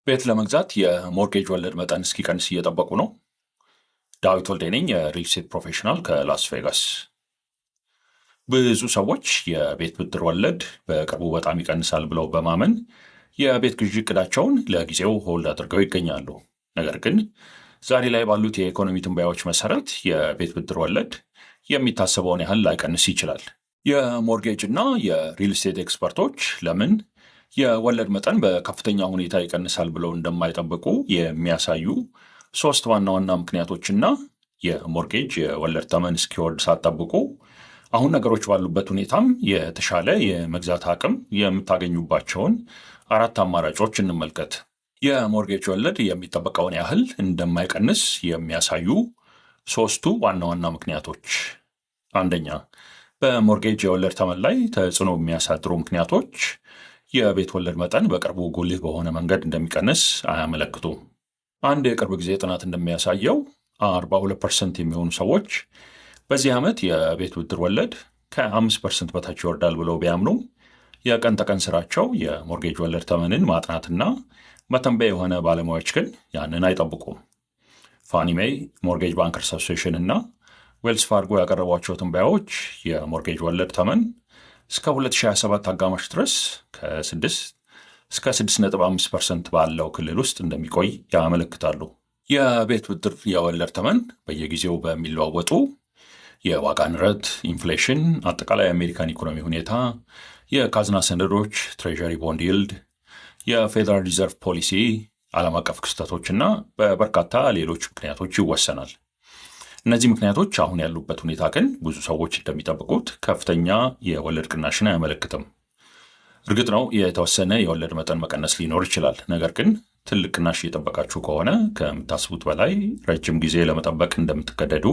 ቤት ለመግዛት የ mortgage ወለድ መጠን እስኪቀንስ እየጠበቁ ነው? ዳዊት ወልዴ ነኝ፣ የ real estate professional ከላስ ቬጋስ። ብዙ ሰዎች የቤት ብድር ወለድ በቅርቡ በጣም ይቀንሳል ብለው በማመን የቤት ግዢ እቅዳቸውን ለጊዜው hold አድርገው ይገኛሉ። ነገር ግን ዛሬ ላይ ባሉት የኢኮኖሚ ትንበያዎች መሰረት የቤት ብድር ወለድ የሚታሰበውን ያህል ላይቀንስ ይችላል። የ mortgage እና የ real estate expert ኦች ለምን የወለድ መጠን በከፍተኛ ሁኔታ ይቀንሳል ብለው እንደማይጠብቁ የሚያሳዩ ሶስት ዋና ዋና ምክንያቶችና የ mortgage የወለድ ተመን እስኪወርድ ሳትጠብቁ አሁን ነገሮች ባሉበት ሁኔታም የተሻለ የመግዛት አቅም የምታገኙባቸውን አራት አማራጮች እንመልከት። የ mortgage ወለድ የሚጠበቀውን ያህል እንደማይቀንስ የሚያሳዩ ሶስቱ ዋና ዋና ምክንያቶች፣ አንደኛ፣ በ mortgage የወለድ ተመን ላይ ተጽዕኖ የሚያሳድሩ ምክንያቶች የቤት ወለድ መጠን በቅርቡ ጉልህ በሆነ መንገድ እንደሚቀንስ አያመለክቱም። አንድ የቅርብ ጊዜ ጥናት እንደሚያሳየው 42% የሚሆኑ ሰዎች በዚህ ዓመት የቤት ብድር ወለድ ከ5% በታች ይወርዳል ብለው ቢያምኑም የቀን ተቀን ስራቸው የ mortgage ወለድ ተመንን ማጥናትና መተንበይ የሆነ ባለሙያዎች ግን ያንን አይጠብቁም። Fannie Mae፣ Mortgage Bankers Association እና Wells Fargo ያቀረቧቸው ትንበያዎች የ mortgage ወለድ ተመን እስከ 2027 አጋማሽ ድረስ ከ6 እስከ 6.5% ባለው ክልል ውስጥ እንደሚቆይ ያመለክታሉ። የቤት ብድር የወለድ ተመን በየጊዜው በሚለዋወጡ የዋጋ ንረት፣ inflation፣ አጠቃላይ የአሜሪካን ኢኮኖሚ ሁኔታ፣ የካዝና ሰነዶች፣ treasury bond yield፣ የ Federal Reserve ፖሊሲ፣ ዓለም አቀፍ ክስተቶች እና በበርካታ ሌሎች ምክንያቶች ይወሰናል። እነዚህ ምክንያቶች አሁን ያሉበት ሁኔታ ግን ብዙ ሰዎች እንደሚጠብቁት ከፍተኛ የወለድ ቅናሽን አያመለክትም። እርግጥ ነው የተወሰነ የወለድ መጠን መቀነስ ሊኖር ይችላል። ነገር ግን ትልቅ ቅናሽ እየጠበቃችሁ ከሆነ ከምታስቡት በላይ ረጅም ጊዜ ለመጠበቅ እንደምትገደዱ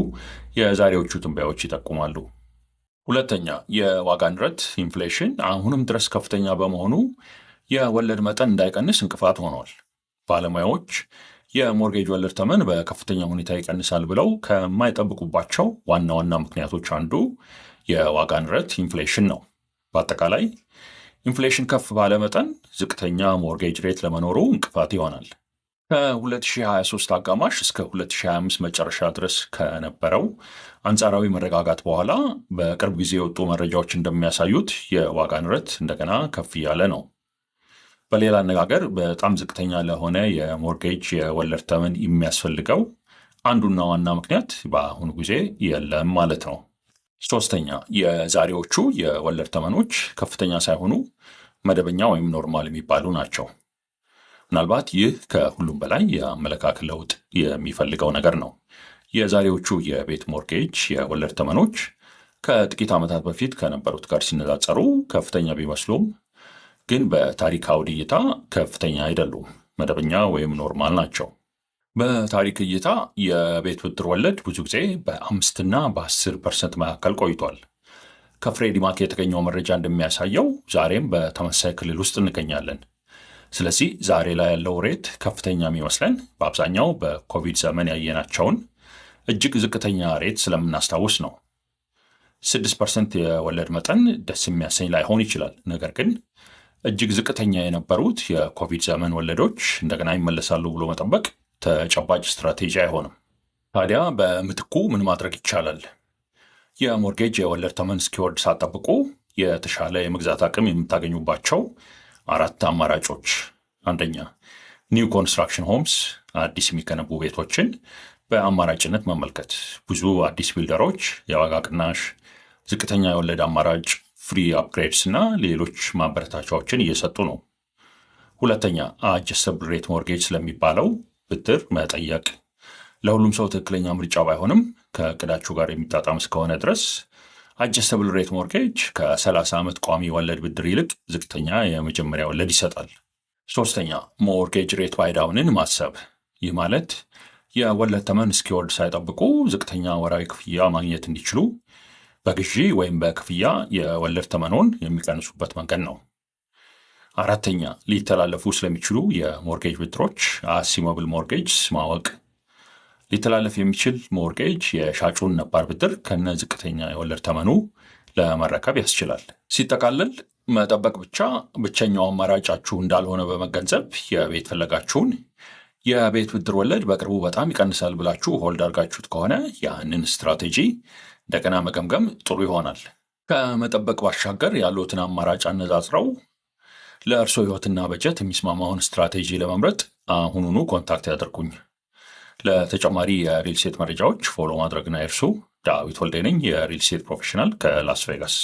የዛሬዎቹ ትንበያዎች ይጠቁማሉ። ሁለተኛ፣ የዋጋ ንረት inflation አሁንም ድረስ ከፍተኛ በመሆኑ የወለድ መጠን እንዳይቀንስ እንቅፋት ሆኗል። ባለሙያዎች የ mortgage ወለድ ተመን በከፍተኛ ሁኔታ ይቀንሳል ብለው ከማይጠብቁባቸው ዋና ዋና ምክንያቶች አንዱ የዋጋ ንረት inflation ነው። በአጠቃላይ inflation ከፍ ባለ መጠን ዝቅተኛ mortgage rate ለመኖሩ እንቅፋት ይሆናል። ከ2023 አጋማሽ እስከ 2025 መጨረሻ ድረስ ከነበረው አንጻራዊ መረጋጋት በኋላ በቅርብ ጊዜ የወጡ መረጃዎች እንደሚያሳዩት የዋጋ ንረት እንደገና ከፍ እያለ ነው። በሌላ አነጋገር በጣም ዝቅተኛ ለሆነ የ mortgage የወለድ ተመን የሚያስፈልገው አንዱና ዋና ምክንያት በአሁኑ ጊዜ የለም ማለት ነው። ሶስተኛ፣ የዛሬዎቹ የወለድ ተመኖች ከፍተኛ ሳይሆኑ መደበኛ ወይም normal የሚባሉ ናቸው። ምናልባት ይህ ከሁሉም በላይ የአመለካከት ለውጥ የሚፈልገው ነገር ነው። የዛሬዎቹ የቤት mortgage የወለድ ተመኖች ከጥቂት ዓመታት በፊት ከነበሩት ጋር ሲነጻጸሩ ከፍተኛ ቢመስሉም ግን በታሪክ አውድ እይታ ከፍተኛ አይደሉም። መደበኛ ወይም normal ናቸው። በታሪክ እይታ የቤት ብድር ወለድ ብዙ ጊዜ በ5ና በ10% መካከል ቆይቷል። ከ Freddie Mac የተገኘው መረጃ እንደሚያሳየው ዛሬም በተመሳሳይ ክልል ውስጥ እንገኛለን። ስለዚህ ዛሬ ላይ ያለው rate ከፍተኛ የሚመስለን በአብዛኛው በኮቪድ ዘመን ያየናቸውን እጅግ ዝቅተኛ rate ስለምናስታውስ ነው። 6% የወለድ መጠን ደስ የሚያሰኝ ላይሆን ይችላል። ነገር ግን እጅግ ዝቅተኛ የነበሩት የኮቪድ ዘመን ወለዶች እንደገና ይመለሳሉ ብሎ መጠበቅ ተጨባጭ ስትራቴጂ አይሆንም። ታዲያ በምትኩ ምን ማድረግ ይቻላል? የ mortgage የወለድ ተመን እስኪወርድ ሳትጠብቁ የተሻለ የመግዛት አቅም የምታገኙባቸው አራት አማራጮች። አንደኛ፣ new construction homes፣ አዲስ የሚገነቡ ቤቶችን በአማራጭነት መመልከት። ብዙ አዲስ builder ኦች የዋጋ ቅናሽ፣ ዝቅተኛ የወለድ አማራጭ፣ free upgrades እና ሌሎች ማበረታቻዎችን እየሰጡ ነው። ሁለተኛ፣ adjustable rate mortgage ስለሚባለው ብድር መጠየቅ። ለሁሉም ሰው ትክክለኛ ምርጫ ባይሆንም ከእቅዳችሁ ጋር የሚጣጣም እስከሆነ ድረስ adjustable rate mortgage ከ30 ዓመት ቋሚ ወለድ ብድር ይልቅ ዝቅተኛ የመጀመሪያ ወለድ ይሰጣል። ሶስተኛ፣ mortgage rate buydown ን ማሰብ። ይህ ማለት የወለድ ተመን እስኪወርድ ሳይጠብቁ ዝቅተኛ ወርሃዊ ክፍያ ማግኘት እንዲችሉ በግዢ ወይም በክፍያ የወለድ ተመኖን የሚቀንሱበት መንገድ ነው። አራተኛ፣ ሊተላለፉ ስለሚችሉ የ mortgage ብድሮች assumable mortgage ማወቅ። ሊተላለፍ የሚችል mortgage የሻጩን ነባር ብድር ከነ ዝቅተኛ የወለድ ተመኑ ለመረከብ ያስችላል። ሲጠቃለል መጠበቅ ብቻ ብቸኛው አማራጫችሁ እንዳልሆነ በመገንዘብ የቤት ፍለጋችሁን የቤት ብድር ወለድ በቅርቡ በጣም ይቀንሳል ብላችሁ hold አድርጋችሁት ከሆነ ያንን ስትራቴጂ እንደገና መገምገም ጥሩ ይሆናል። ከመጠበቅ ባሻገር ያሉትን አማራጭ አነጻጽረው ለእርስዎ ሕይወትና በጀት የሚስማማውን ስትራቴጂ ለመምረጥ አሁኑኑ contact ያድርጉኝ። ለተጨማሪ የ real estate መረጃዎች follow ማድረግን አይርሱ። ዳዊት ወልዴ ነኝ፣ የ real estate professional ከላስ ቬጋስ።